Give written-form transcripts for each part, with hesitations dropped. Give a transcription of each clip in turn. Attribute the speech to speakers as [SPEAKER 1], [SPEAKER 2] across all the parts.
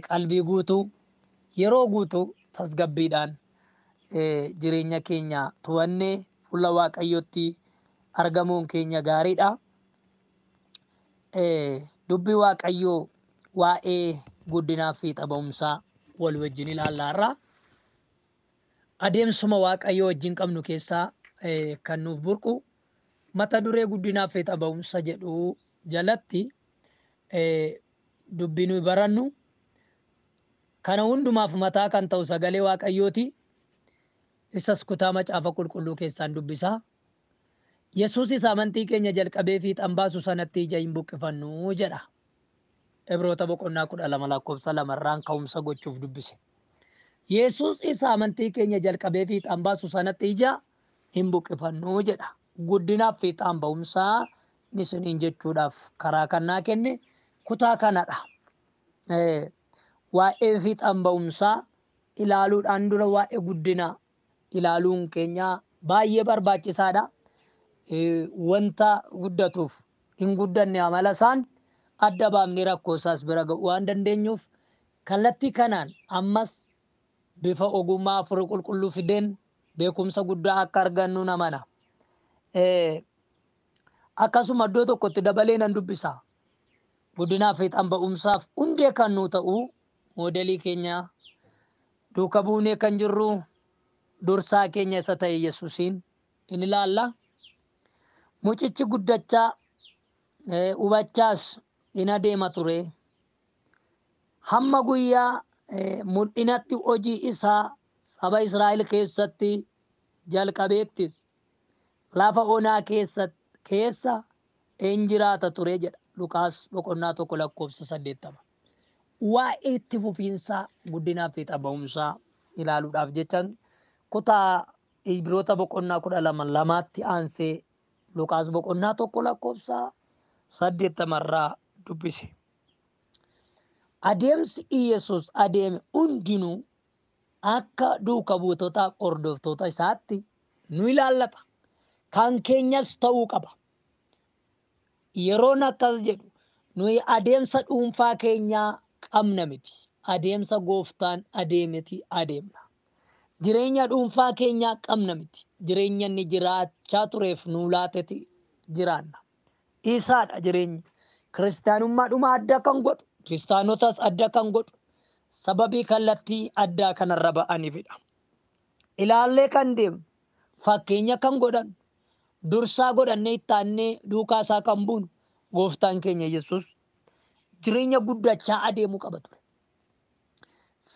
[SPEAKER 1] Qalbii guutuu, yeroo guutuu tasgabbiidhaan jireenya keenya to'annee fuula Waaqayyootti argamuun keenya gaariidha. Dubbii Waaqayyoo waa'ee guddinaa fi ba'umsaa wal wajjin ilaalla irraa. Adeemsuma Waaqayyoo wajjin qabnu keessaa kan nuuf burqu mata duree guddinaa fi ba'umsa jedhu jalatti dubbii nuyi barannu kana hundumaaf mataa kan ta'u sagalee Waaqayyooti. Isas kutaa Macaafa Qulqulluu keessaan dubbisaa. Yesuus isa amantii keenya jalqabee fiixaan baasu sanatti ija hin buqqifannu jedha. Ibroota boqonnaa 12 lakkoofsa 2 irraan ka'umsa gochuuf dubbise. Yesuus isa amantii keenya jalqabee fiixaan baasu sanatti ija hin buqqifannu jedha. Guddinaaf fiixaan ba'umsaa isiniin jechuudhaaf karaa kan naa kenne kutaa kanadha. Waa'ee fiixaan ba'umsaa ilaaluudhaan dura waa'ee guddinaa ilaaluun keenya baay'ee barbaachisaadha. Wanta guddatuuf hin guddanne amala isaan adda baafnee rakkoo isaas bira ga'uu waan dandeenyuuf, kallattii kanaan ammas bifa ogummaa Hafuura Qulqulluu fideen beekumsa guddaa akka argannu namana. Akkasuma iddoo tokkotti dabalee nan dubbisa. Guddinaaf fiixaan ba'umsaaf hundee kan nuu ta'u, moodelii keenya duuka buunee kan jirru dursaa keenya isa ta'e Yesuusiin in ilaalla. Mucichi guddachaa, hubachaas in adeema ture. Hamma guyyaa mul'inatti hojii isaa saba Israa'el keessatti jalqabeettis lafa onaa keessa in jiraata ture jedha. Luqaas boqonnaa 1 lakkoofsa 80. Waa'ee itti fufiinsaa guddinaaf fiixa ba'umsaa ilaaluudhaaf jechan kutaa Ibroota boqonnaa 12 lamaatti aansee Luqaas boqonnaa 1 lakkoofsa 80 irraa dubbise. Adeemsi Iyesuus adeeme hundinuu akka duuka buutotaaf hordoftoota isaatti nu ilaallata. Kan keenyas ta'uu qaba. Yeroon akkas jedhu, nuyi adeemsa dhuunfaa keenyaa qabna miti. Adeemsa gooftaan adeemeti adeemna. Jireenya dhuunfaa keenyaa qabna miti. Jireenya inni jiraachaa tureef nuu laateti jiraanna. Isaadha jireenyi. Kiristaanummaa dhuma adda kan godhu, kiristaanotas adda kan godhu, sababii kallattii addaa kanarra ba'aniifidha. Ilaallee kan deemnu, fakkeenya kan godhannu, dursaa godhannee itti aannee duukaa isaa kan buunu gooftaan keenya Yesuus jireenya guddachaa adeemuu qaba ture.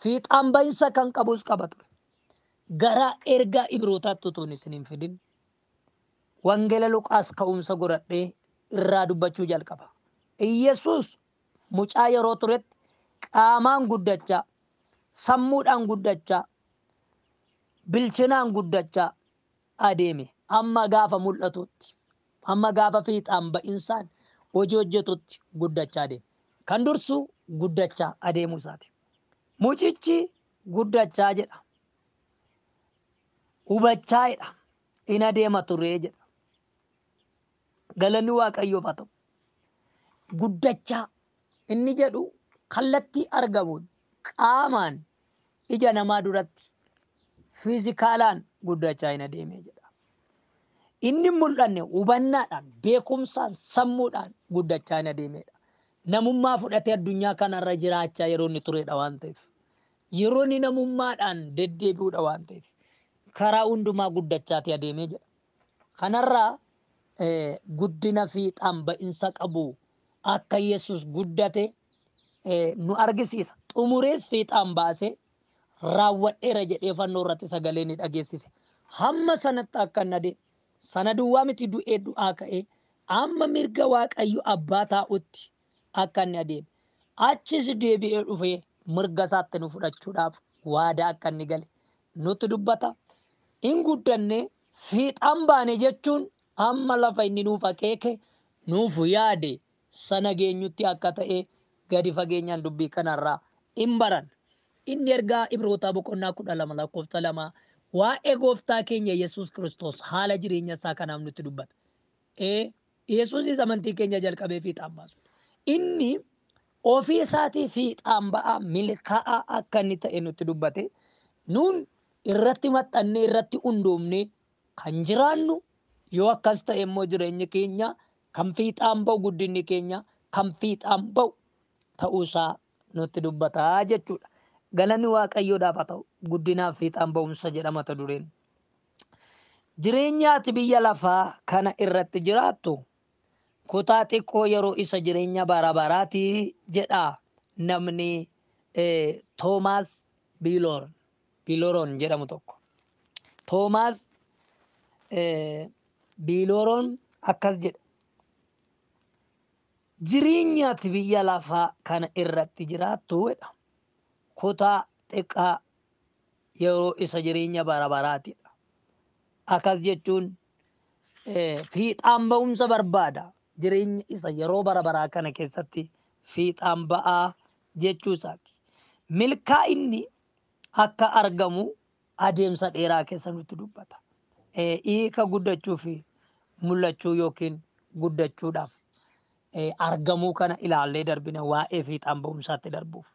[SPEAKER 1] Fiixaan bahinsa kan qabus qaba ture. Gara ergaa Ibrootaatti utuu isin hin fidin Wangeela Luqaas ka'umsa godhadhee irraa dubbachuu jalqaba. Iyesuus mucaa yeroo turetti qaamaan guddachaa, sammuudhaan guddachaa, bilchinaan guddachaa adeeme. Amma gaafa mul'atutti, amma gaafa fiixaan ba'insaan hojii hojjetutti guddachaa adeeme. Kan dursu guddachaa adeemuu isaati. Mucichi guddachaa jedha. Hubachaa jedha. In adeema ture jedha. Galanni Waaqayyoof haa ta'u. Guddachaa inni jedhu kallattii argamuun qaamaan ija namaa duratti fiizikaalaan guddachaa in adeemee jedha. Inni mul'anne hubannaadhaan, beekumsaan, sammuudhaan guddachaa in adeemedha. Namummaa fudhatee addunyaa kanarra jiraachaa yeroo inni turedha waan ta'eef. Yeroo inni namummaadhaan deddeebi'uudha waan ta'eef. Karaa hundumaa guddachaati adeemee jedha. Kanarraa guddina fiixaan ba'insa qabu akka Yesuus guddate nu argisiisa. Xumurees fiixaan baasee raawwadheera jedhee fannoo irratti sagalee ni dhageessise. Hamma sanatti akka inni adeeme, sana duwwaa miti, du'ee du'aa ka'ee amma mirga Waaqayyo abbaa taa'utti akka inni adeeme. Achis deebi'ee dhufee mirga isaatti nu fudhachuudhaaf waadaa akka inni gale nutti dubbata. Hin guddanne, fiixaan baane jechuun amma lafa inni nuuf akeeke, nuuf yaade sana geenyutti akka ta'e gadi fageenyaan dubbii kanarraa hin baran. Inni ergaa Ibrootaa boqonnaa 12 lakkoofsa 2 waa'ee gooftaa keenya Yesuus Kiristoos haala jireenya isaa kanaaf nutti dubbata. Yesuusis amantii keenya jalqabee fiixaan baasu. Inni Ofii isaatii fiixaan ba'aa milkaa'aa akka inni ta'e nutti dubbate. Nuun irratti maxxannee irratti hundoofnee kan jiraannu yoo akkas ta'e immoo jireenyi keenya kan fiixaan ba'u, guddinni keenya kan fiixaan ba'u ta'uusaa nutti dubbataa jechuudha. Galanni Waaqayyoodhaaf haa ta'u. Guddinaaf fiixaan ba'umsa jedha mata dureen. Jireenya ati biyya lafaa kana irratti jiraattu kutaa xiqqoo yeroo isa jireenya bara baraati jedha namni Toomaas Biiloron jedhamu tokko. Toomaas Biiloron akkas jedha. Jireenya ati biyya lafaa kana irratti jiraattu jedha. Kutaa xiqqaa yeroo isa jireenya bara baraatidha. Akkas jechuun fiixaan ba'umsa barbaada. Jireenya isa yeroo bara baraa kana keessatti fiixaan ba'aa jechuu isaati. Milkaa'inni akka argamu adeemsa dheeraa keessa nutti dubbata. Hiika guddachuu fi mul'achuu yookiin guddachuudhaaf argamuu kana ilaallee darbina waa'ee fiixaan ba'umsaatti darbuuf.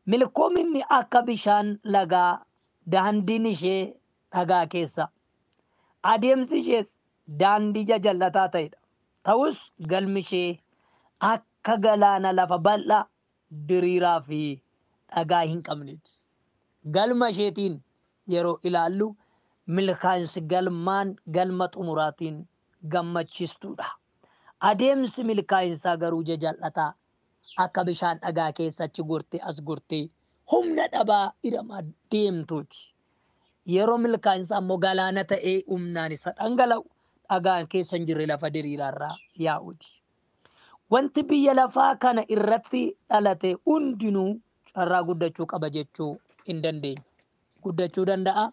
[SPEAKER 1] Milkoominni akka bishaan lagaa daandiin ishee dhagaa keessa, adeemsi ishees daandii jajallataa ta'edha. Ta'us galmi ishee akka galaana lafa bal'aa diriiraa fi dhagaa hin qabneeti. Galma isheetiin yeroo ilaallu milkaa'insi galmaan galma xumuraatiin gammachiistuudha. Adeemsi milkaa'insaa garuu jajallataa akka bishaan dhagaa keessa achi gortee as gortee humna dhabaa hiramaa deemtuuti. Yeroo milkaa'insaa immoo galaana ta'ee humnaan isa dhangala'u dhagaan keessa hin jirre lafa diriiraarraa yaa'uuti. Wanti biyya lafaa kana irratti dhalate hundinuu carraa guddachuu qaba jechuu hin dandeenyu. Guddachuu danda'a,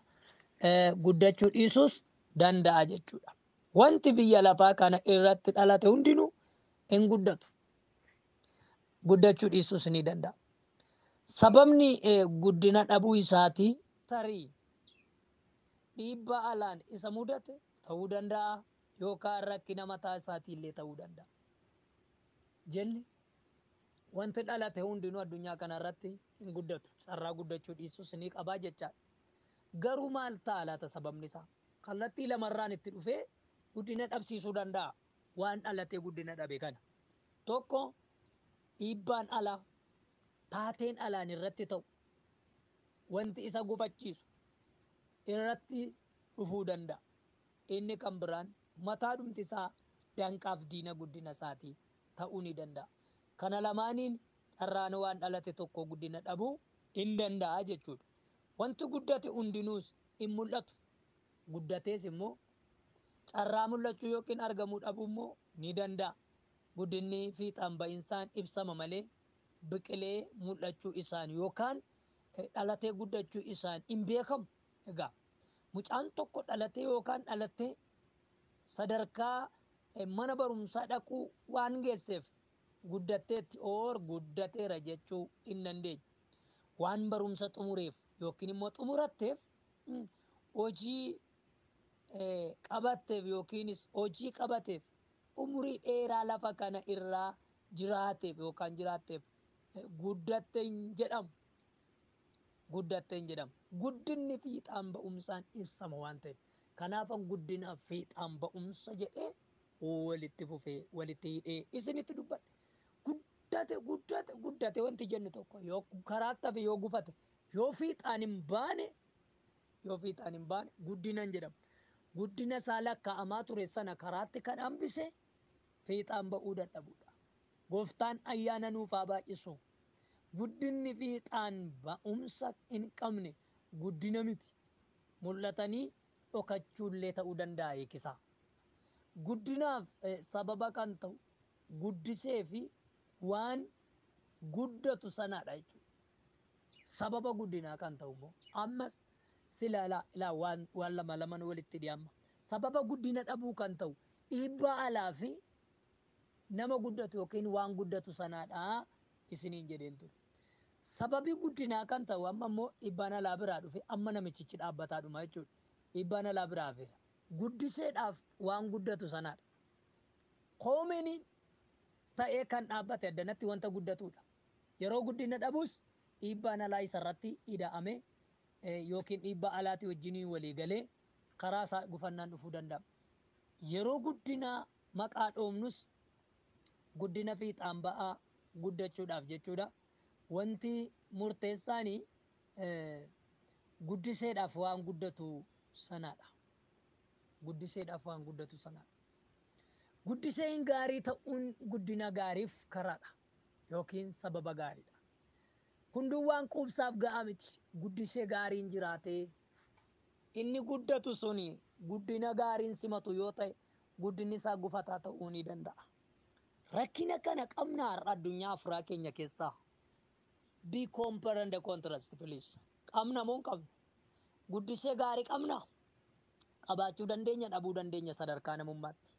[SPEAKER 1] guddachuu dhiisuus danda'a jechuudha. Wanti biyya lafaa kana irratti dhalate hundinuu hin guddatu. Guddachuu dhiisuus ni danda'a. Sababni guddina dhabuu isaatii tarii dhiibbaa alaan isa mudate ta'uu danda'a yookaan rakkina mataa isaatii illee ta'uu danda'a. Jenne wanti dhalate hundinuu addunyaa kanarratti hin guddatu. Carraa guddachuu dhiisuus ni qabaa jechaadha. Garuu maal ta'a laata sababni isaa? Kallattii lamarraan itti dhufee guddina dhabsiisuu danda'a. Waan dhalatee guddina dhabe kana. Tokko dhiibbaan alaa, taateen alaan irratti ta'u, wanti isa gufachiisu irratti dhufuu danda'a. Inni kan biraan mataa dhumti isaa danqaaf diina guddina isaatii ta'uu ni danda'a. Kana lamaaniin carraan waan dhalate tokko guddina dhabuu hin danda'a jechuudha. Wanti guddate hundinuus hin mul'atu. Guddatees immoo carraa mul'achuu yookiin argamuu dhabuu immoo ni danda'a. Guddinni fiixaan ba'insaan ibsama malee biqilee mul'achuu isaan yookaan dhalatee guddachuu isaan hin beekamu. Egaa mucaan tokko dhalatee yookaan dhalattee sadarkaa mana barumsaa dhaquu waan geesseef guddatteetti oor guddateera jechuu hin dandeenyu. Waan barumsa xumureef yookiin immoo xumuratteef hojii qabatteef yookiinis hojii qabateef umurii dheeraa lafa kana irraa jiraateef yookaan jiraatteef guddatte hin jedhamu. Guddatte hin jedhamu. Guddinni fiixaan ba'umsaan ibsama waan ta'eef. Kanaafan guddinaaf fiixaan ba'umsa jedhee walitti fufee walitti hidhee isinitti dubbadhe. Guddate guddate guddate wanti jennu tokko yoo karaatti hafe yoo gufate yoo fiixaan hin baane yoo fiixaan hin baane guddina hin jedhamu. Guddina isaa lakkaa'amaa ture sana karaatti kan hambise fiixaan ba'uu dadhabuudha. Gooftaan ayyaana nuuf haa baay'isu. Guddinni fiixaan ba'umsa hin qabne guddina miti. Mul'atanii dhokachuullee ta'uu danda'a hiikisaa. Guddinaaf sababa kan ta'u guddisee fi waan guddatu sanaadha jechuudha. Sababa guddinaa kan ta'u immoo ammas sila ilaa waan lama laman walitti dhiyaama. Sababa guddina dhabuu kan ta'u dhiibbaa alaa fi nama guddatu yookiin waan guddatu sanaadha isiniin jedheen ture. Sababii guddinaa kan ta'u amma immoo dhiibbaan alaa biraa dhufe amma namichichi dhaabbataa dhuma jechuudha. Dhiibbaan alaa biraa hafeera. Guddiseedhaaf waan guddatu sanaadha. Koomeniin ta'ee kan dhaabbate addanatti wanta guddatudha. Yeroo guddina dhabus dhiibbaan alaa isarratti ida'ame yookiin dhiibbaa alaatii wajjiniin walii galee karaa isaa gufannaan dhufuu danda'a. Yeroo guddina maqaa dhoofnus guddina fiixaan ba'aa guddachuudhaaf jechuudha. Wanti murteessaan guddiseedhaaf waan guddatu sanadha. Guddiseedhaaf waan guddatu sanadha. Guddiseen gaarii ta'uun guddina gaariif karaadha yookiin sababa gaariidha. Hunduu waan quubsaaf ga'a miti. Guddisee gaariin jiraatee inni guddatu suni guddina gaariin simatu yoo ta'e guddinni isaa gufataa ta'uu ni danda'a. Rakkina kana qabna har'a addunyaa afuraa keenya keessaa. Be compare and contrast, please. Qabna moo hin qabnu? Guddisee gaarii qabna? Qabaachuu dandeenya, dhabuu dandeenya sadarkaa namummaatti.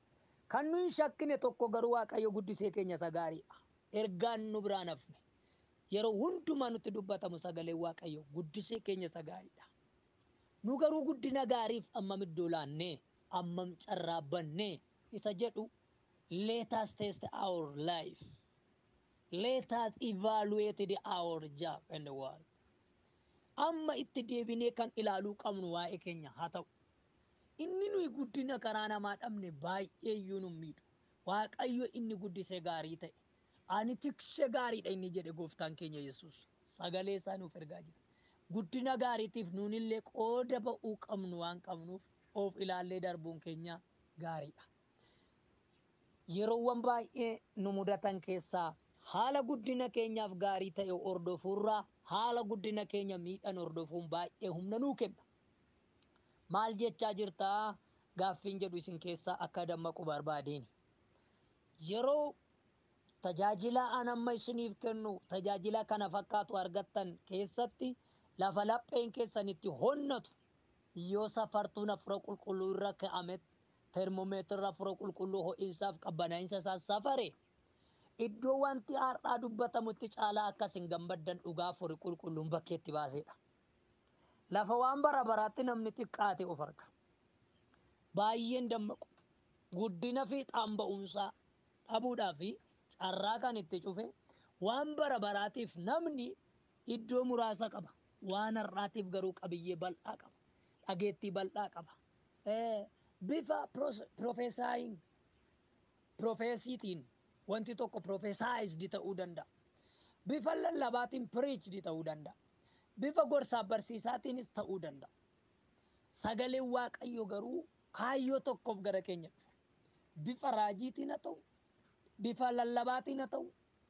[SPEAKER 1] Kan nuyi shakkine tokko garuu Waaqayyo guddisee keenya isa gaariidha. Ergaan nu biraan hafne. Yeroo hundumaa nutti dubbatamu sagaleen Waaqayyo guddisee keenya isa gaariidha. Nu garuu guddina gaariif ammam iddoo laannee, ammam carraa bannee isa jedhu, let us test our life. Let us evaluate our job and the work. Amma itti deebinee kan ilaaluu qabnu waa'ee keenya haa ta'u. Inni nuyi guddina karaa namaa dhabne baay'ee iyyuu nu miidhu. Waaqayyo inni guddisee gaarii ta'e. Ani tiksee gaariidha inni jedhe gooftaan keenya Yesuus. Sagalee isaa nuuf ergaa jira. Guddina gaariitiif nuunillee qooda ba'uu qabnu waan qabnuuf of ilaallee darbuun keenya gaariidha. Yeroowwan baay'ee nu mudatan keessaa haala guddina keenyaaf gaarii ta'e hordofuurraa haala guddina keenya miidhan hordofuun baay'ee humna nuu kenna. Maal jechaa jirtaa gaaffiin jedhu isin keessaa akka dammaqu barbaadeen. Yeroo tajaajila an amma isiniif kennu tajaajila kana fakkaatu argattan keessatti lafa lapheen keessan itti honnatu yoo safartuun hafuura qulqulluu irra kaa'ame, termomeetirra hafuura qulqulluu ho'iinsaaf qabbanaa'insa isaa safare, iddoo wanti har'aa dubbatamutti caalaa akkas hin gammaddan dhugaa hafuurri qulqulluun bakkeetti baasedha. Lafa waan bara baraatti namni xiqqaate of arga. Baay'een dammaqu. Guddina fiixaan ba'umsaa dhabuudhaa fi carraa kan itti cufe waan bara baraatiif namni iddoo muraasa qaba. Waan har'aatiif garuu qabiyyee bal'aa qaba. Dhageettii bal'aa qaba. Bifa prophesying prophecytiin wanti tokko prophesized ta'uu danda'a. Bifa lallabaatiin preached ta'uu danda'a. Bifa gorsaaf barsiisaatiinis ta'uu danda'a. Sagaleen Waaqayyo garuu kaayyoo tokkoof gara keenya dhufa. Bifa raajiitiin haa ta'u, bifa lallabaatiin haa ta'u,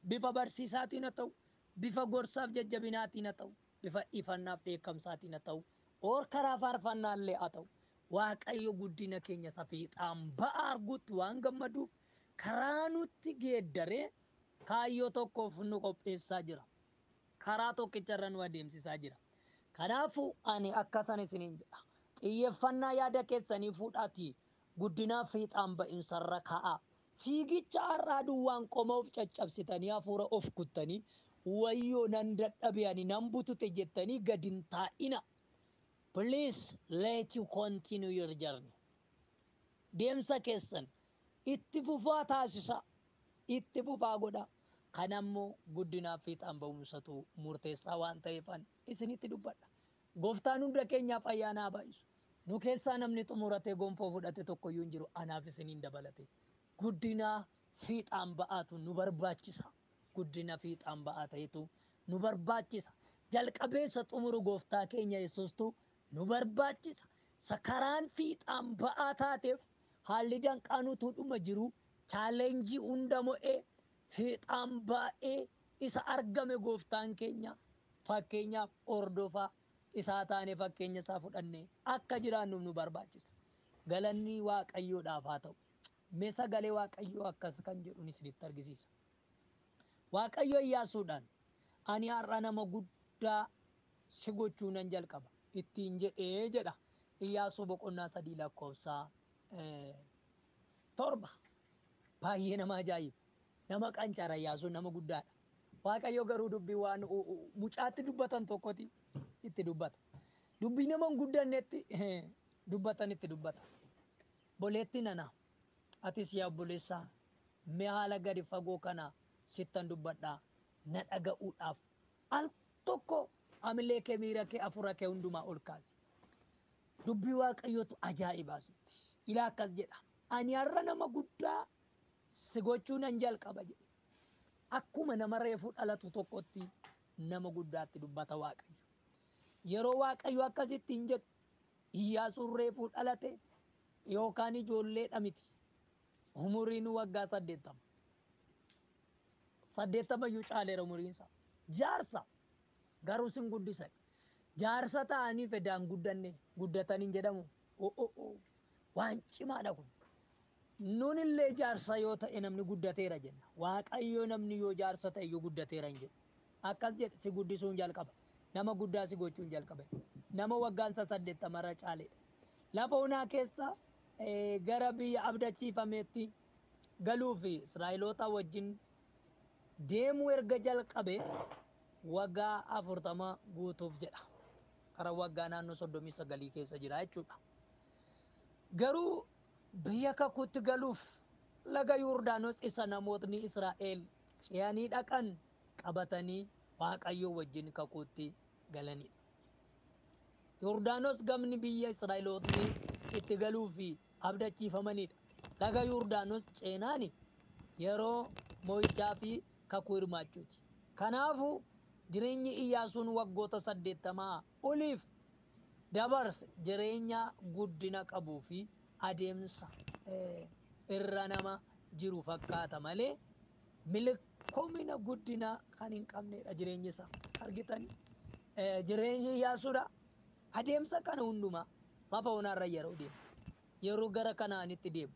[SPEAKER 1] bifa barsiisaatiin haa ta'u, bifa gorsaaf jajjabinaatiin haa ta'u, bifa ifannaaf dheekkamsaatiin haa ta'u, or karaa faarfannaallee haa ta'u. Waaqayyo guddina keenya isa fiixaan ba'aa arguutti waan gammaduuf karaa nutti geeddaree kaayyoo tokkoof nu qopheessaa jira. Karaa tokkicharra nu adeemsisaa jira. Kanaafuu ani akkasan isiniin jedha. Xiyyeeffannaa yaada keessanii fuudhaatii guddinaaf fiixaan ba'insarra kaa'aa. Fiigicha har'aa duwwaan qoma of caccabsitanii hafuura of kuttanii wayyoo nan dadhabe ani nan butute jettanii gad hin taa'ina. Please let you continue your journey. Deemsa keessan itti fufaa taasisaa. Itti fufaa godhaa. Kanammoo guddinaaf fiixaan ba'umsatu murteessaa waan ta'eefan isinitti dubbadha. Gooftaan hunda keenyaaf ayyaana haa baay'isu. Nu keessaa namni xumuratee gonfoo fudhate tokkoyyuu hin jiru, anaaf isiniin dabalate. Guddina fiixaan ba'aatu nu barbaachisa. Guddina fiixaan ba'aa ta'etu nu barbaachisa. Jalqabeessa xumuru gooftaa keenya Yesuustu nu barbaachisa. Sakaraan fiixaan ba'aa taateef haalli danqaan utuu dhuma jiru challenge hunda mo'ee fiixaan ba'ee isa argame gooftaan keenya fakkeenyaaf hordofaa isaa taane fakkeenya isaa fudhannee akka jiraannuuf nu barbaachisa. Galanni Waaqayyoodhaaf haa ta'u. Mee sagalee Waaqayyoo akkas kan jedhuun isinitti argisiisa. Waaqayyo Iyyaasuudhaan ani har'a nama guddaa si gochuu nan jalqaba ittiin jedhee jedha. Iyyaasuu boqonnaa 3 lakkoofsa 7. Baay'ee nama ajaa'iba. Nama qancara Iyyaasuun nama guddaadha. Waaqayyo garuu dubbii waan mucaatti dubbatan tokkoti itti dubbata. Dubbii nama hin guddannetti dubbatan itti dubbata. Boleetti nana atis yaa obboleessaa Mee haala gadi fagoo kana sittan dubbadhaa, na dhaga'uudhaaf al tokko amilee kee, miira kee, hafuura kee hundumaa ol kaasi. Dubbii Waaqayyootu ajaa'ibaa sitti. Ilaa akkas jedha. Ani har'a nama guddaa si gochuu nan jalqaba jedhe. Akkuma nama reefuu dhalatu tokkotti nama guddaatti dubbata Waaqayyo. Yeroo Waaqayyo akkasitti hin jedhu, Iyyaasuun reefuu dhalate yookaan ijoolleedha miti. Umuriin waggaa 80. 80 iyyuu caaleera umuriin isaa. Jaarsa garuu sin guddisan. Jaarsa ta'anii fedhaan guddanne guddatan hin jedhamu. Waan cimaadha kun. Nun illee jaarsa yoo ta'e namni guddateera jenna. Waaqayyo namni yoo jaarsa ta'e iyyuu guddateera hin jedhu. Akkas jedhe, si guddisuun jalqaba. Nama guddaa si gochuun jalqabe. Nama waggaansa 80 irra caaleedha. Lafa onaa keessa gara biyya abdachiifameetti galuu fi Israa'eloota wajjin deemuu erga jalqabe waggaa 40 guutuuf jedha. Kara waggaa naannoo 39 keessa jira jechuudha. Garuu biyya kakuutti galuuf laga Yordaanos isa namootni Israa'el ce'anii dhaqan qabatanii Waaqayyo wajjin kakuutti galanidha. Yordaanos gamni biyya Israa'elootni itti galuu fi abdachiifamanidha. Laga Yordaanos ceenaani yeroo mo'ichaa fi kakuu hirmaachuuti. Kanaafuu jireenyi Iyyaasuun waggoota 80 oliif dabarse jireenya guddina qabuu fi adeemsa irra nama jiru fakkaata malee milkoomina guddina kan hin qabnedha jireenyi isaa. Argitanii? Jireenyi Iyyaasuudha. Adeemsa kana hundumaa lafa onaarra yeroo deemu, yeroo gara Kanaanitti deemu,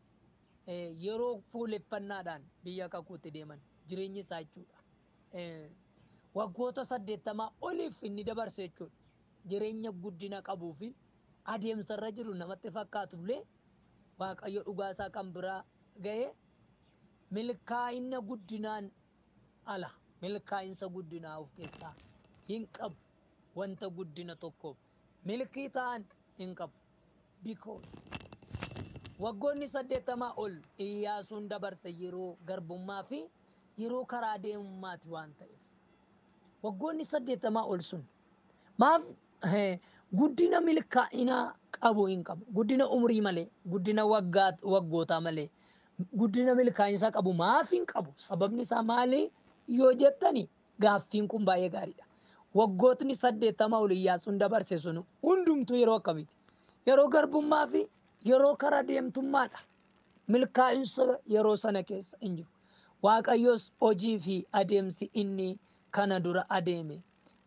[SPEAKER 1] yeroo fuuleffannaadhaan biyya kakuutti deeman jireenyi isaa jechuudha. Waggoota 80 oliif inni dabarse jechuudha. Jireenya guddina qabuu fi adeemsarra jiru namatti fakkaatullee Waaqayyo dhugaa isaa kan biraa ga'ee milkaa'ina guddinaan ala milkaa'insa guddinaa of keessaa hin qabu. Wanta guddina tokkoof milkii ta'an hin qabu. Because waggoonni 80 ol Iyyaasuun dabarse yeroo garbummaa fi yeroo karaa deemummaati waan ta'eef. Waggoonni 80 ol sun maaf guddina milkaa'inaa qabu hin qabu. Guddina umurii malee, guddina waggootaa malee, guddina milkaa'insa qabu maaf hin qabu? Sababni isaa maali yoo jettani, gaaffiin kun baay'ee gaariidha. Waggootni 80 ol Iyyaasuun dabarse sun hundumtuu yeroo akkamiiti? Yeroo garbummaa fi yeroo karaa deemtummaadha. Milkaa'insa yeroo sana keessa hin jiru. Waaqayyos hojii fi adeemsi inni kana dura adeeme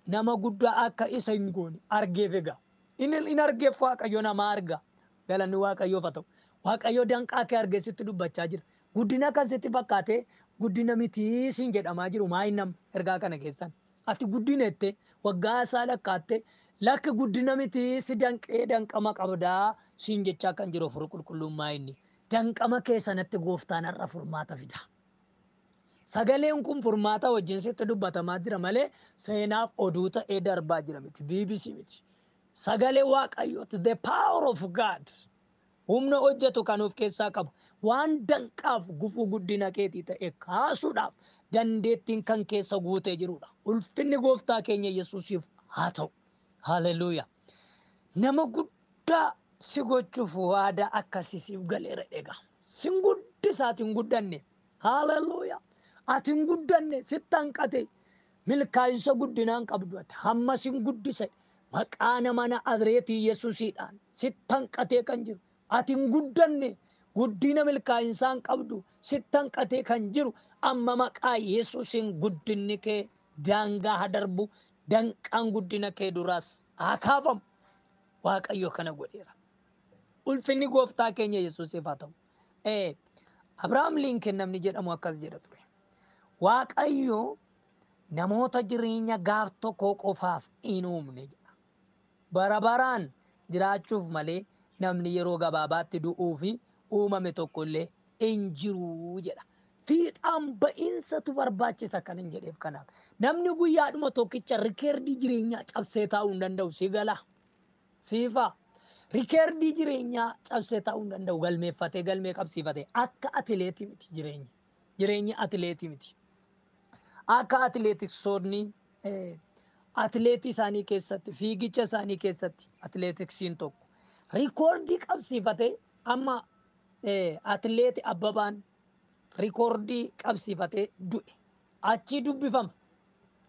[SPEAKER 1] nama guddaa akka isa hin goone argeef egaa. Inni hin argeef, Waaqayyo nama arga. Galanni Waaqayyoof haa ta'u. Waaqayyo danqaa kee argee sitti dubbachaa jira. Guddina kan sitti fakkaatee guddina mitii siin jedhamaa jiru maa hin nama ergaa kana keessan. Ati guddina jettee waggaa isaa lakkaattee, lakki guddina mitii, si danqee danqama qabdaa siin jechaa kan jiru Hafuurri Qulqulluun maa inni. Danqama kee sanatti gooftaan har'a furmaata fida. Sagaleen kun furmaata wajjin sitti dubbatamaa jira malee seenaaf oduu ta'ee darbaa jira miti. BBC miti. Sagalee Waaqayyooti. The power of God. Humna hojjetu kan of keessaa qabu. Waan danqaaf gufuu guddina keetii ta'e kaasuudhaaf dandeettiin kan keessa guutee jirudha. Ulfinni gooftaa keenya Yesuusiif haa ta'u. Haleluuyaa. Nama guddaa si gochuuf waadaa akkasii siif galeera egaa. Sin guddisa, ati hin guddanne. Haleluuyaa. Ati hin guddanne, sitti hanqate. Milkaa'insa guddinaa hin qabdu ati. Hamma sin guddise maqaa nama Naazireetii Yesuusiidhaan sitti hanqatee kan jiru. Ati hin guddanne, guddina milkaa'insaa hin qabdu, sitti hanqatee kan jiru amma maqaa Yesuusiin guddinni kee daangaa haa darbu, danqaan guddina kee duraas haa kaafamu. Waaqayyo kana godheera. Ulfinni gooftaa keenya Yesuusiif haa ta'u. Abrahaam Lincoln namni jedhamu akkas jedha ture. Waaqayyo namoota jireenya gaaf tokkoo qofaaf hin uumne jedha. Bara baraan jiraachuuf malee namni yeroo gabaabaatti du'uu fi uumame tokkollee hin jiru jedha. Fiixaan ba'iinsatu barbaachisa kan hin jedheef kanaaf. Namni guyyaadhuma tokkicha rikeerdii jireenyaa cabsee taa'uu hin danda'u, si gala. Siifaa. Rikeerdii jireenyaa cabsee taa'uu hin danda'u, galmeeffatee galmee qabsiifatee akka atileetii miti jireenyi. Jireenya atileetii miti. Akka atileetiksoonni atileetii isaanii keessatti, fiigicha isaanii keessatti atileetiksiin tokko rikoordii qabsiifatee, amma atileeti Abbabaan rikoordii qabsiifatee du'e. Achi dubbifama.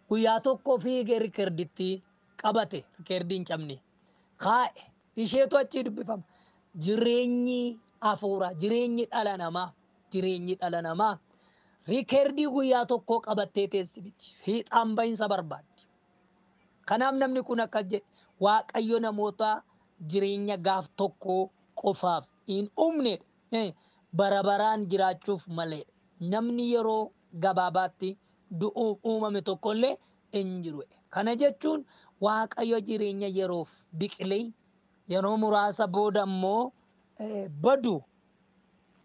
[SPEAKER 1] Guyyaa tokko fiigee rikoorditti qabate, rikoordii hin cabne kaa'e, isheetu achi dubbifama. Jireenyi hafuuraa, jireenyi dhala namaa, jireenyi dhala namaa rikoordii guyyaa tokko qabattee teessi miti. Fiixaan bahinsa barbaaddi. Kanaaf namni kun akkas jedhe: Waaqayyo namoota jireenya gaaf tokko qofaaf hin uumnedha. Bara baraan jiraachuuf maleedha. Namni yeroo gabaabaatti du'uuf uumame tokkollee hin jiru. Kana jechuun Waaqayyo jireenya yeroof biqilee yeroo muraasa booda immoo badu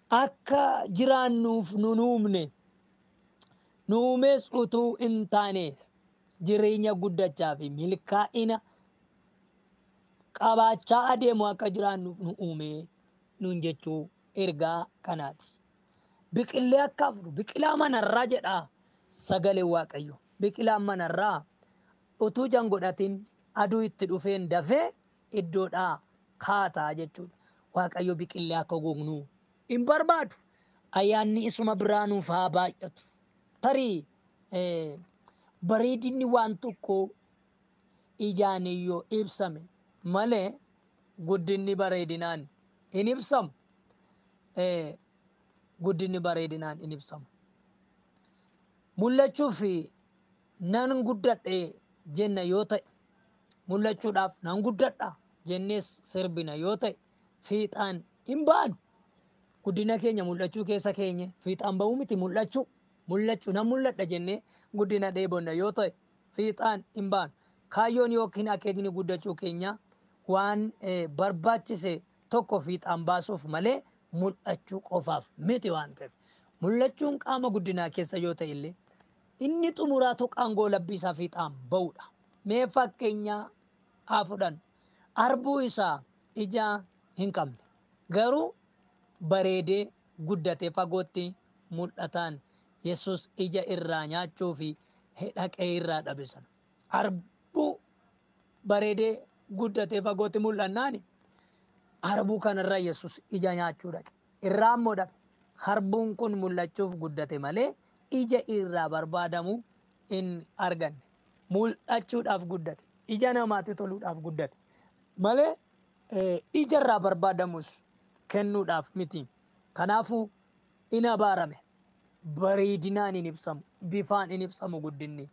[SPEAKER 1] akka jiraannuuf nun uumne. Nu uumes utuu hin taane, jireenya guddachaa fi milkaa'ina qabaachaa adeemu akka jiraannuuf nu uume nuun jechuu ergaa kanaati. Biqillee akka afuru biqilaa manarraa jedha sagalee Waaqayyo. Biqilaan manarraa utuu ija hin godhatin aduu itti dhufeen dafee iddoodhaa kaataa jechuudha. Waaqayyo biqillee akka gognuu hin barbaadu. Ayyaanni isuma biraa nuuf haa baay'atu. Tarii bareedinni waan tokkoo ijaan yoo ibsame malee guddinni bareedinaan hin ibsamu. Guddinni bareedinaan hin ibsamu. Mul'achuuf nan guddadhe jenna yoo ta'e, mul'achuudhaaf nan guddadha jennees sirbina yoo ta'e, fiixaan hin baanu. Guddina keenya mul'achuu keessa keenye fiixaan ba'uu miti, mul'achuu. Mul'achuu nan mul'adha jennee guddina dheebonna yoo ta'e, fiixaan hin baanu. Kaayyoon yookiin akeekni guddachuu keenya waan barbaachise tokko fiixaan baasuuf malee mul'achuu qofaaf miti waan ta'eef. Mul'achuun qaama guddinaa keessa yoo ta'e illee, inni xumuraa tuqaan goolabbii isaa fiixaan ba'uudha. Mee fakkeenya haa fudhannu. Arbuu isaa ija hin qabne garuu bareedee guddatee fagootti mul'ataan Yesus ija irraa nyaachuu fi dhaqee irraa dhabe sana. Arbuu bareedee guddatee fagootti mul'annaani harbuu kanarraa Yesus ija nyaachuu dhaqe. Irraa immoo dhabe. Harbuun kun mul'achuuf guddate malee ija irraa barbaadamu hin arganne. Mul'achuudhaaf guddate. Ija namaatti toluudhaaf guddate malee ija irraa barbaadamus kennuudhaaf miti. Kanaafuu in abaarame. Bareedinaan hin ibsamu. Bifaan hin ibsamu guddinni.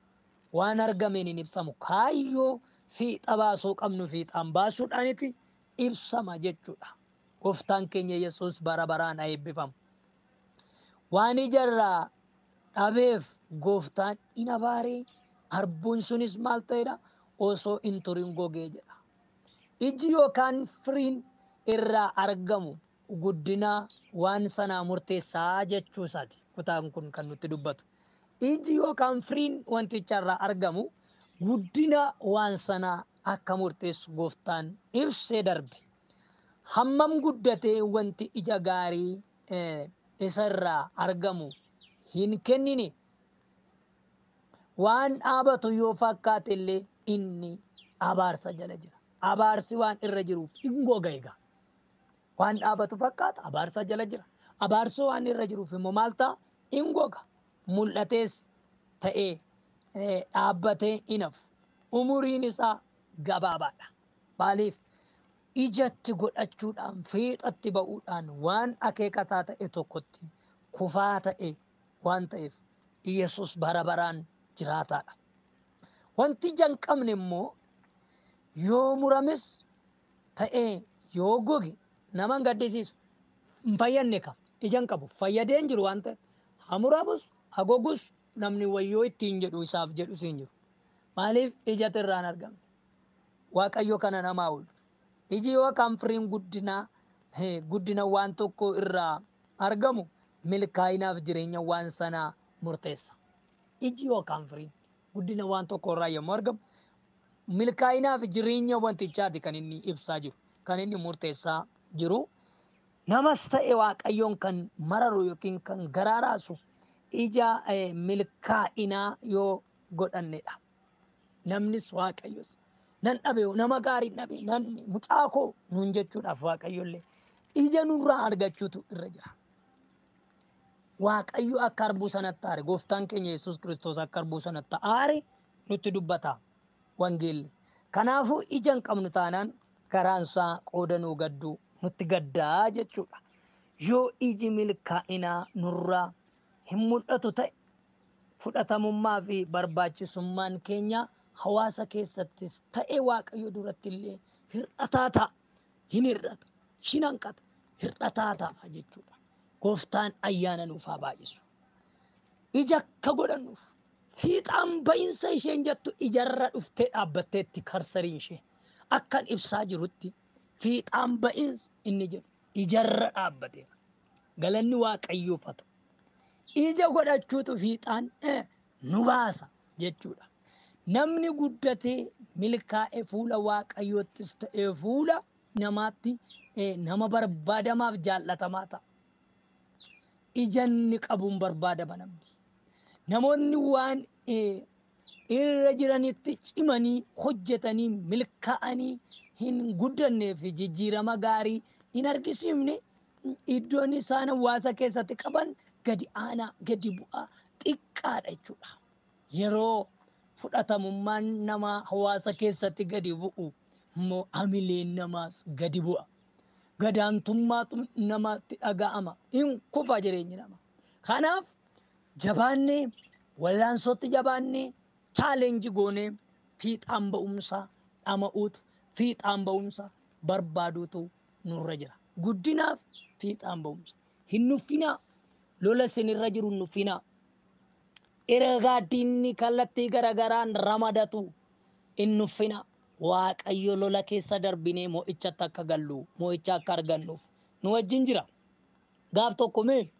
[SPEAKER 1] Waan argameen hin ibsamu. Kaayyoo fiixa baasuu qabnu fiixaan baasuudhaaniti ibsama jechuudha. Gooftaan keenya Yesuus bara baraan haa eebbifamu. Waan ijarraa dhabeef gooftaan in abaaree, harbuun sunis maal ta'edha? Osoo hin turin gogee jedha. Iji yookaan firiin irraa argamu guddina waan sanaa murteessaa jechuu isaati. Kutaan kun kan nutti dubbatu. Iji yookaan firiin wanticha irraa argamu guddina waan sanaa akka murteessu gooftaan ibsee darbe. Hammam guddatee wanti ija gaarii isa irraa argamu hin kennine, waan dhaabatu yoo fakkaate illee, inni abaarsa jala jira. Abaarsi waan irra jiruuf hin goga egaa. Waan dhaabatu fakkaata, abaarsa jala jira. Abaarsi waan irra jiruuf immoo maal ta'a? Hin goga. Mul'atees ta'ee dhaabbatee hin hafu. Umuriin isaa gabaabaadha. Maaliif? Ijatti godhachuudhaan fiixatti ba'uudhaan waan akeekasaa ta'e tokkotti kufaa ta'e waan ta'eef. Yesus bara baraan jiraataadha. Wanti ija hin qabne immoo yoo murames ta'ee yoo goge nama hin gaddisiisu. Hin fayyadne kam ija hin qabu, fayyadee hin jiru waan ta'eef, haa muramus haa gogus namni wayyoo ittiin jedhu isaaf jedhus hin jiru. Maaliif? Ijatu irraa hin argamne. Waaqayyo kana namaa oolchu. Iji yookaan firiin guddinaa, guddina waan tokko irraa argamu milkaa'inaaf jireenya waan sanaa murteessa. Iji yookaan firiin guddina waan tokko irraa yommuu argamu milkaa'inaaf jireenya wantichaati kan inni ibsaa jiru, kan inni murteessaa jiru. Namas ta'e Waaqayyoon kan mararu yookiin kan garaa raasu Ija milkaa'inaa yoo godhannedha. Namnis Waaqayyos nan dhabe, nama gaarii dhabe, nan mucaa koo nuun jechuudhaaf Waaqayyollee ija nurraa argachuutu irra jira. Waaqayyo akka harbuu sanatti aare, gooftaan keenya Yesuus Kiristoos akka harbuu sanatti aare nutti dubbata wangeelli. Kanaafuu ija hin qabnu taanaan garaansaa qooda nuu gadduu nutti gaddaa jechuudha. Yoo iji milkaa'inaa nurraa hin mul'atu ta'e, fudhatamummaa fi barbaachisummaan keenya hawaasa keessattis ta'e Waaqayyo duratti illee hir'ataa ta'a. Hin hir'ata, hin hanqata, hir'ataa ta'a jechuudha. Gooftaan ayyaana nuuf haa baay'isu. Ija akka godhannuuf fiixaan ba'iinsa isheen jettu ijarra dhuftee dhaabbatteetti karsariin ishee. Akkan ibsaa jirutti fiixaan ba'iinsa inni jedhu ijarra dhaabbateera. Galanni Waaqayyoof haa ta'u. Ija godhachuutu fiixaan nu baasa jechuudha. Namni guddatee milkaa'e fuula Waaqayyoottis ta'e fuula namaatti nama barbaadamaaf jaallatamaa ta'a. Ija inni qabuun barbaadama namni. Namoonni waan irra jiranitti cimanii hojjetanii milkaa'anii hin guddannee fi jijjiirama gaarii hin argisiifne, iddoon isaan hawaasa keessatti qaban gadi aanaa, gadi bu'aa, xiqqaadha jechuudha. Yeroo fudhatamummaan namaa hawaasa keessatti gadi bu'u immoo hamileen namaas gadi bu'a. Gadaantummaatu namatti dhaga'ama. Hin kufa jireenyi namaa. Kanaaf jabaannee, wallaansootti jabaannee, chaalenjii goonee fiixaan ba'umsa dhama'uutu, fiixaan ba'umsa barbaaduutu nurra jira. Guddinaaf fiixaan ba'umsa. Hin nuffinaa. Lola isinirra jiru hin nuffinaa. Ergaa diinni kallattii garagaraan ramadatu hin nuffinaa. Waaqayyo lola keessa darbinee mo'ichatti akka gallu, mo'icha akka argannuuf nu wajjin jira. Gaaf tokko mee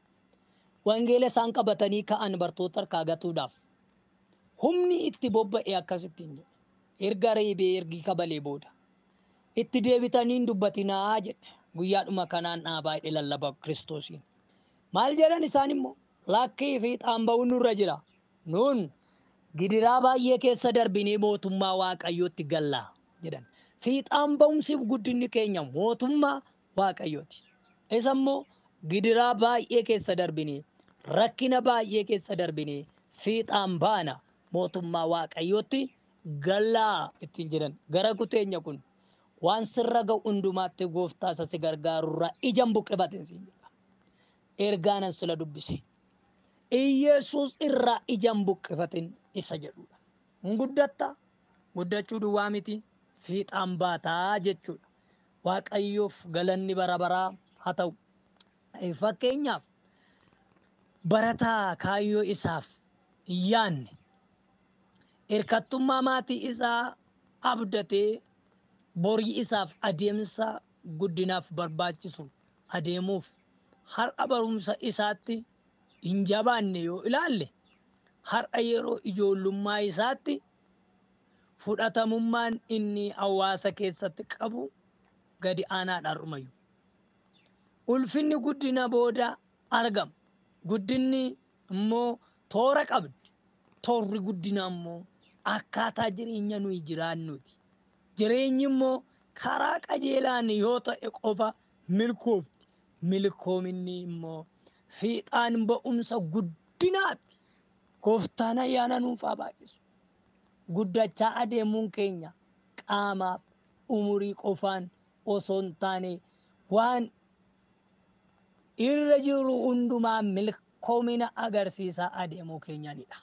[SPEAKER 1] wangeela isaan qabatanii ka'an bartoota harkaa gatuudhaaf humni itti bobba'e akkasittiin jedhe. Erga reebee ergi kabalee booda itti deebitanii hin dubbatinaa jedhe. Guyyaadhuma kanaan dhaabaa jedhe lallaba Kiristoosiin. Maal jedhan isaan immoo? Lakkii fiixaan ba'uun nurra jira. Nuun gidiraa baay'ee keessa darbinee mootummaa Waaqayyootti gallaa jedhan. Fiixaan ba'umsiif guddinni keenya mootummaa Waaqayyooti. Isa immoo gidiraa baay'ee keessa darbinee, rakkina baay'ee keessa darbinee fiixaan baana, mootummaa Waaqayyootti gallaa ittiin jedhan. Gara kuteenya kun waan sirra ga'u hundumaatti gooftaa isa si gargaarurraa ija hin buqqifatin siin jedha. Ergaan an sila dubbise. Iyesuus irraa ija hin buqqifatin isa jedhudha. Hin guddatta, guddachuu duwwaa miti, fiixaan baataa jechuudha. Waaqayyoof galanni bara baraa haa ta'u. Fakkeenyaaf barataa kaayyoo isaaf hin yaadne, hirkattummaa maatii isaa abdatee borii isaaf adeemsa guddinaaf barbaachisu adeemuuf har'a barumsa isaatti hin jabaanne yoo ilaalle, har'a yeroo ijoollummaa isaatti fudhatamummaan inni hawaasa keessatti qabu gadi aanaadhaan dhumayu. Ulfinni guddina booda argama. Guddinni immoo toora qabdi. Toorri guddinaa immoo akkaataa jireenya nuyi jiraannuti. Jireenyi immoo karaa qajeelaan yoo ta'e qofa milkoofti. Milkoominni immoo fiixaan ba'umsa guddinaati. Gooftaan ayyaana nuuf haa baay'isu. Guddachaa adeemuun keenya qaamaaf umurii qofaan osoo hin taane waan irra jiru hundumaa milkoomina agarsiisaa adeemuu keenyanidha.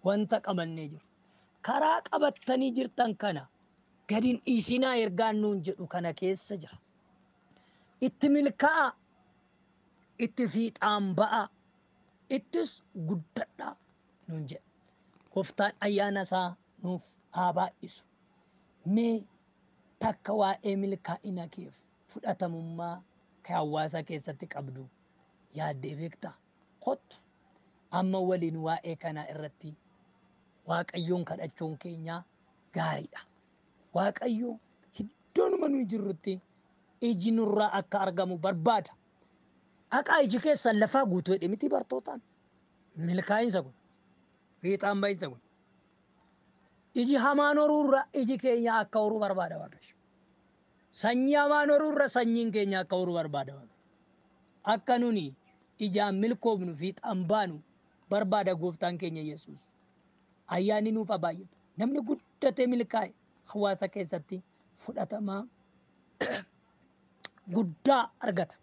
[SPEAKER 1] Wanta qabannee jiru. Karaa qabattanii jirtan kana gadi hin dhiisinaa ergaan nuun jedhu kana keessa jira. Itti milkaa'a, itti fiixaan ba'a, ittis guddadhaa nuun jedha. Gooftaan ayyaana isaa nuuf haa baay'isu. Mee takka waa'ee milkaa'ina keef fudhatamummaa kee hawaasa keessatti qabdu yaaddee beektaa? Kottu amma waliin waa'ee kanaa irratti Waaqayyoon kadhachuun keenya gaariidha. Waaqayyo iddoonuma nuyi jirrutti iji nurraa akka argamu barbaada. Dhaqaa iji keessan lafaa guutuu jedhe miti bartootaan. Milkaa'insa kun fiixaan ba'iinsa kun iji hamaan horuurra iji keenya akka horuu barbaada Waaqayyo. Sanyii hamaan horuurra sanyiin keenya akka horuu barbaada Waaqayyo. Akka nuni ijaan milkoofnu fiixaan baanu barbaada gooftaan keenya Yesuus. Ayyaanni nuuf haa baay'atu. Namni guddatee milkaa'e hawaasa keessatti fudhatamaa guddaa argata.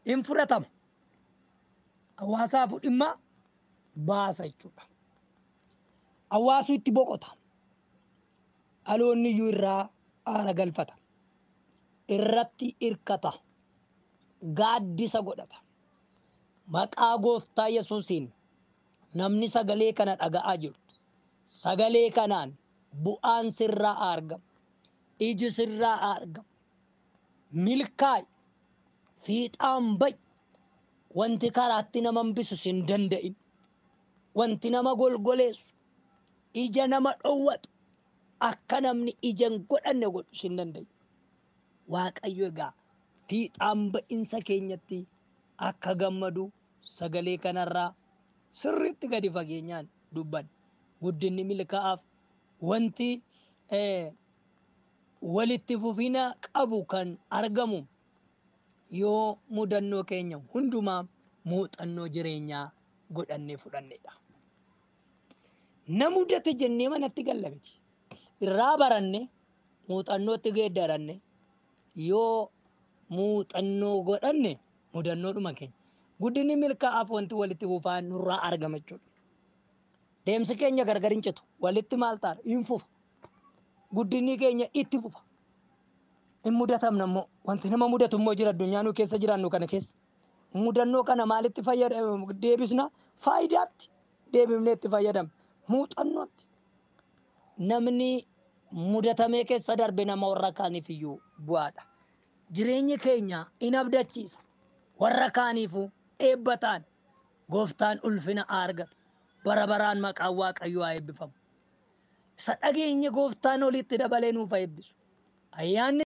[SPEAKER 1] In fudhatama. Hawaasaaf dhimma baasa jechuudha. Hawaasuu itti boqota. Dhaloonni iyyuu irraa aara galfata. Irratti hirkata. Gaaddisa godhata. Maqaa gooftaa Yesuusiin namni sagalee kana dhaga'aa jirtu. Sagalee kanaan bu'aan sirraa argama. Iji sirraa argama. Milkaa'i. Fiixaan ba'i. Wanti karaatti nama hambisu sin danda'in. Wanti nama golgoleessu, ija nama dhowwatu, akka namni ija hin godhanne godhu sin danda'in. Waaqayyo egaa fiixaan ba'insa keenyatti akka gammadu sagalee kanarraa sirriitti gadi fageenyaan dubbanna. Guddinni milkaa'aaf wanti walitti fufina qabu kan argamu yoo mudannoo keenya hundumaa muuxannoo jireenyaa godhannee fudhannedha. Na mudate jennee manatti galla miti. Irraa baranne muuxannootti geeddaranne yoo muuxannoo godhanne mudannoodhuma keenya. Guddinni milkaa'aaf wanti walitti fufaa nurraa argama jechuudha. Deemsi keenya gargar hin citu. Walitti maal ta'a? Hin fufa. Guddinni keenya itti fufa. Hin mudatamna immoo. Wanti nama mudatu immoo jira addunyaa nu keessa jiraannu kana keessa. Mudannoo kana maalitti deebisna? Faayidaatti deebifnee itti fayyadamna. Muuxannootti. Namni mudatamee keessa darbe nama warra kaaniif iyyuu bu'aadha. Jireenyi keenya in abdachiisa. Warra kaaniifuu eebba ta'an gooftaan ulfina argatu. Bara baraan maqaan Waaqayyoo haa eebbifamu. Isa dhageenye gooftaan olitti dabalee nuuf haa eebbisu. Ayyaanni